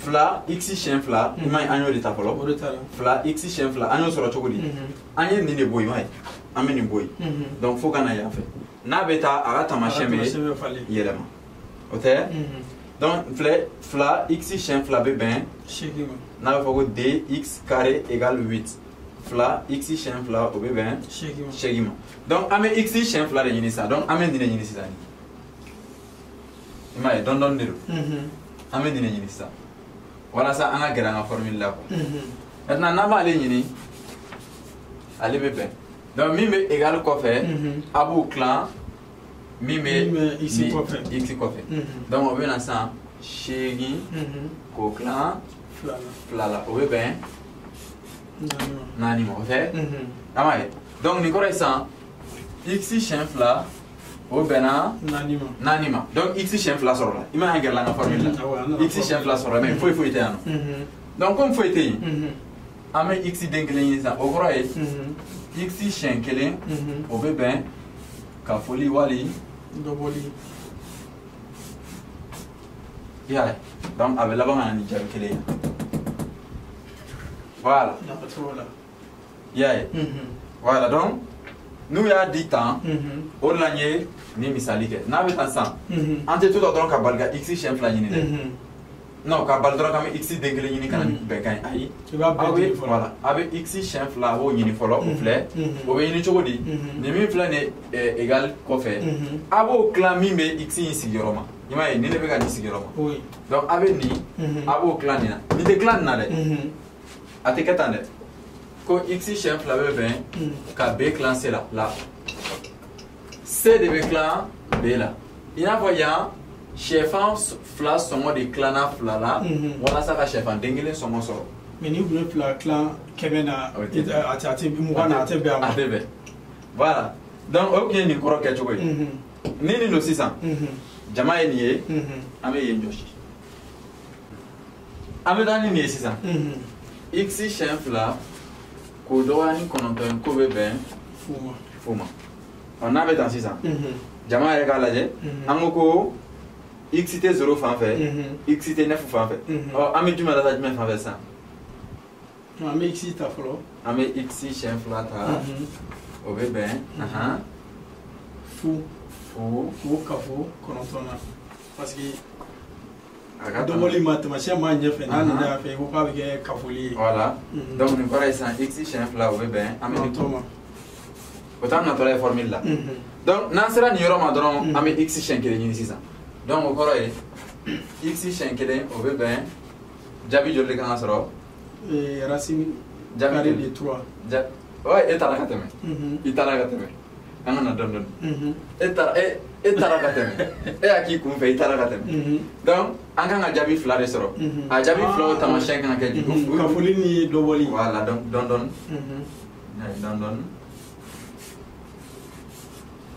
2 x siɲɛ 2, i m'a ye an y'o de ta fɔlɔ. 2 x siɲɛ 2 an y'o sɔrɔ cogo di? An ye nin de bɔ yen, i m'a ye? An bɛ nin bɔ yen. Donc fo ka na yan fɛ. N'a bɛ taa a ka taamasiyɛn bɛ yɛlɛma. O tɛ? Donc filɛ 2 x siɲɛ 2 bɛ bɛn n'a bɛ fɔ ko dx carré égale 8. 2 x siɲɛ 2 o bɛ bɛn 8 ma. Donc an bɛ x siɲɛ 2 de ɲini sisan. Donc an bɛ nin de ɲini sisan. I m'a ye dɔɔni dɔɔni de don. An bɛ nin de ɲini sisan walasa an ka gɛrɛ an ka formule la quoi. Maintenant n'an b'ale ɲini, ale bɛ bɛn. Donc min bɛ égal kɔfɛ, a b'o tilan min bɛ x kɔfɛ. Donc o bɛ na sisan 8 k'o tilan 2 la, o bɛ bɛn 4 ma, o tɛ? An b'a ye. Donc nin kɔrɔ ye sisan x siɲɛ 2 o bɛnna 4 ma. Donc x siɲɛ 2 sɔrɔla. I m'a ye an gɛrɛla an ka formule la. X siɲɛ 2 sɔrɔla mais foyi foyi tɛ yan nɔ. Donc comme foyi tɛ yen, An bɛ x den kelen ɲini sisan, o kɔrɔ ye x siɲɛ kelen, o bɛ bɛn ka foli wali dɔbɔli. I y'a ye, donc a bɛ laban ka na ni jaabi kelen ye. Voilà. Nafa t'o la. I y'a ye. Voilà, donc n'u y'a di tan, o de la n ye nin misali kɛ. N'a bɛ tan sisan, an tɛ to ta dɔrɔn ka bali ka x siɲɛ fila ɲini dɛ. Non, ka bali dɔrɔn k'an bɛ x den kelen ɲini ka na ni bɛnkan ye, ayi. I b'a bɛɛ Aw bɛ ɲini fɔlɔ. Voilà, a bɛ x siɲɛ fila, a b'o ɲini fɔlɔ, o filɛ. O bɛ ɲini cogo di? Nin min filɛ nin ye égal kɔfɛ, a b'o tila min bɛ x in sigiyɔrɔ ma. I m'a ye, nin de bɛ ka nin sigiyɔrɔ ma. Donc a bɛ nin, a b'o tila nin na. Nin tɛ tila nin na dɛ. A tɛ kɛ tan dɛ. Ko x siɲɛ fila bɛ bɛn ka b tilan c la. La c de bɛ tilan b la. I n'a fɔ yan, sɛfan fila sɔngɔ de tilanna fila la walasa ka sɛfan den kelen sɔngɔ sɔrɔ. Mais n'i tun ye fila tilan 100 na, a tɛ 20 na, a tɛ bɛn a ma. A tɛ bɛn. Voilà, donc o tun ye nin kɔrɔ kɛcogo ye. Ni nin don sisan, jama ye nin ye, an bɛ yen jɔsi. An bɛ taa ni nin ye sisan. X siɲɛ fila k'o dɔgɔya ni 9 ye, k'o bɛ bɛn fu ma. Fu ma. Ɔ, n'a bɛ tan sisan, jama yɛrɛ k'a lajɛ, an ko x tɛ 0 fan fɛ, x tɛ 9 fan fɛ. Ɔ, an bɛ jumɛn lata jumɛn fan fɛ sisan? An bɛ x ta fɔlɔ. An bɛ x siɲɛ fila ta, o bɛ bɛn fu. Fu. Fu ka fo 9 na, parce que a ka dɔbɔli ma taamasiyɛn b'a ɲɛfɛ, n'a nana yan fɛ, i ko k'a bɛ kɛ kafoli ye. Voilà, donc nin kɔrɔ ye sisan x siɲɛ fila, o bɛ bɛn an bɛ 9 ma. O t'an natɔla ye formule la. Donc n'an sera nin yɔrɔ ma dɔrɔn, an bɛ x siɲɛ kelen ɲini sisan. Donc o kɔrɔ ye x siɲɛ kelen, o bɛ bɛn jaabi joli de kan ka sɔrɔ? Racine jaabi carrée de 3. Ja, ouais, e taara ka tɛmɛ. I taara ka tɛmɛ. An ka na dɔɔni dɔɔni. E taara, e taara ka tɛmɛ. E y'a k'i kun fɛ, i taara ka tɛmɛ. Donc an kan ka jaabi fila de sɔrɔ. A jaabi fila o taamasiyɛn kan ka kɛ joli? Kafoli ni dɔbɔli. Voilà, donc dɔɔni dɔɔni. Dɔɔni dɔɔni.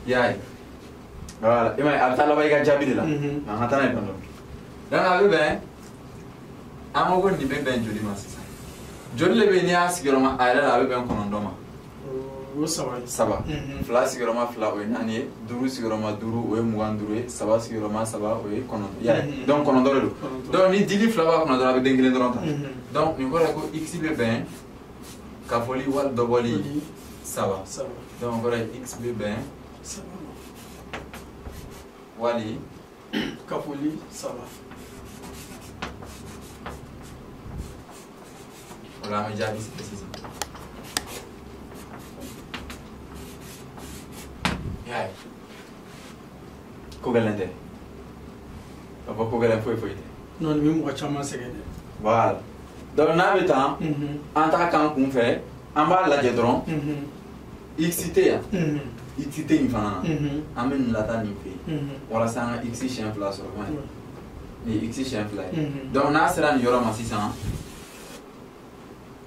I y'a ye. Voilà, i m'a ye, a bɛ taa laban i ka jaabi de la. An ka taa n'a ye dɔɔni dɔɔni. Donc a bɛ bɛn, an ko nin bɛ bɛn joli ma sisan? Joli de bɛ yen n'i y'a sigiyɔrɔma a yɛrɛ la, a bɛ bɛn 9 ma. O saba ye. Saba. 2 sigiyɔrɔma 2, o ye 4 ye. 5 sigiyɔrɔma 5, o ye 25 ye. 3 sigiyɔrɔma 3, o ye 9. I y'a ye. Donc 9 de don. Donc ni dili fila b'a kɔnɔ dɔrɔn, a bɛ den kelen dɔrɔn ta. Donc nin kɔrɔ ye ko x bɛ bɛn kafoli wali dɔbɔli 3. Donc o kɔrɔ ye x bɛ bɛn 3 wali kafoli 3. O la an bɛ jaabi sigi sisan. I y'a ye, ko gɛlɛn tɛ. Ka fɔ ko gɛlɛn foyi foyi tɛ. Non, nin bɛ mɔgɔ caman sɛgɛn dɛ. Voilà, donc n'a bɛ tan, an t'a k'an kun fɛ, an b'a lajɛ dɔrɔn. X tɛ yan, x tɛ nin fana na. An bɛ nin lataa nin fɛ yen walasa an ka x siɲɛ fila sɔrɔ. Nin ye x siɲɛ fila ye. Donc n'a sera nin yɔrɔ ma sisan,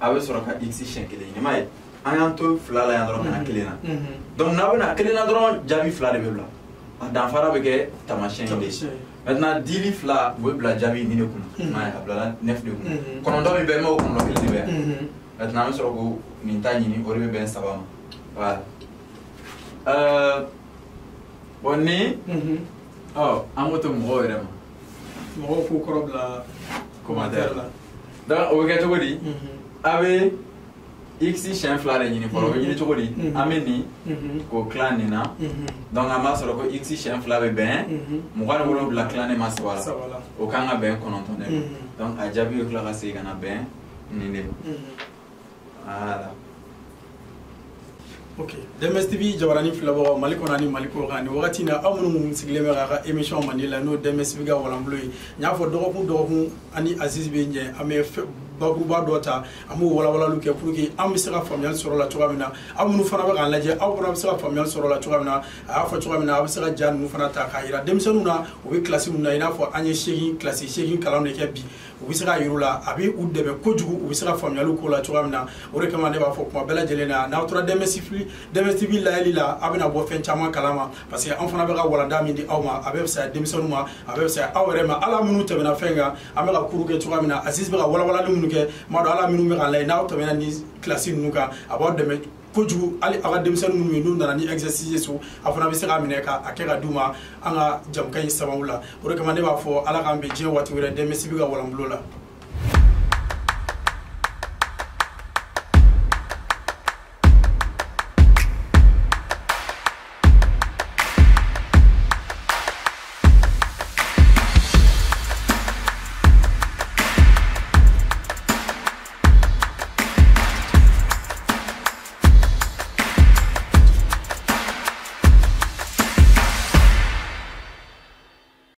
a bɛ sɔrɔ ka x siɲɛ kelen ɲini. I m'a ye, an y'an to 2 la yan dɔrɔn ka na 1 na. Donc n'a bɛ na 1 na dɔrɔn, jaabi 2 de bɛ bila. A danfara bɛ kɛ taamasiyɛn de ye. Maintenant dili 2, o bɛ bila jaabi nin de kunna. I m'a ye, a bilala 9 de kunna. 9 min bɛ yen, o 9 kelen de bɛ yan. Maintenant an bɛ sɔrɔ k'o nin ta ɲini, o de bɛ bɛn 3 ma. Voilà. Bon ni ɔ, an b'o to mɔgɔw yɛrɛ ma. Mɔgɔw k'u kɔrɔ bila commentaire la. Donc o bɛ kɛ cogo di? A bɛ x siɲɛ fila de ɲini fɔlɔ. O bɛ ɲini cogo di? An bɛ nin k'o tilan nin na. Donc an b'a sɔrɔ ko x siɲɛ fila bɛ bɛn 27 tilannen ma 3 la. O kan ka bɛn 9 de ma. Donc a jaabi bɛ tila ka segin ka na bɛn nin de ma. Voilà. Ok, DMS TV jabarani filɛbagaw Mali kɔnɔ ani Mali kɔ kan, nin wagati in na, aw minnu sigilen bɛ k'a ka émission mandi la, n'o DMS TV ka walanbolo ye. N y'a fɔ dɔgɔkun dɔgɔkun, ani Aziz bɛ ɲɛ, an bɛ bakuruba dɔ ta, an b'o walawalaliw kɛ pour que an bɛ se ka faamuyali sɔrɔ la cogoya min na. Aw minnu fana bɛ k'an lajɛ, aw fana bɛ se ka faamuyali sɔrɔ la cogoya min na. A y'a fɔ cogoya min na, a bɛ se ka ja ninnu fana ta k'a yira denmisɛnninw na, u bɛ kilasi min na. I n'a fɔ an ye 8 kilasi 8 kalan de kɛ bi, u bɛ se k'a yir'u la, a bɛ u dɛmɛ kojugu, u bɛ se ka faamuyaliw k'o la cogoya min na. O de kama ne b'a fɔ kuma bɛɛ lajɛlen na, n'aw tora DMS TV layɛli la, a bɛna bɔ fɛn caman kalama, parce que an fana bɛ ka walanda min di aw ma, a bɛ fisaya denmisɛnninw ma, a bɛ fisaya aw yɛrɛ ma. Ala minnu tɛmɛna fɛn kan, an bɛ ka kuru kɛ cogoya min na, Aziz bɛ ka walawalali minnu minnu kɛ, m'a dɔn ala minnu bɛ k'a lajɛ, n'aw tɛmɛna ni kilasi ninnu kan, a b'aw dɛmɛ kojugu. Hali aw ka denmisɛnnin minnu bɛ yen, n'u nana ni exercice ye so, a fana bɛ se k'a minɛ k'a kɛ ka d'u ma an ka jamukan in sababu la. O de kama ne b'a fɔ, Ala k'an bɛn diɲɛ waati wɛrɛ, Dɛmɛ Sibi ka walanbulo la.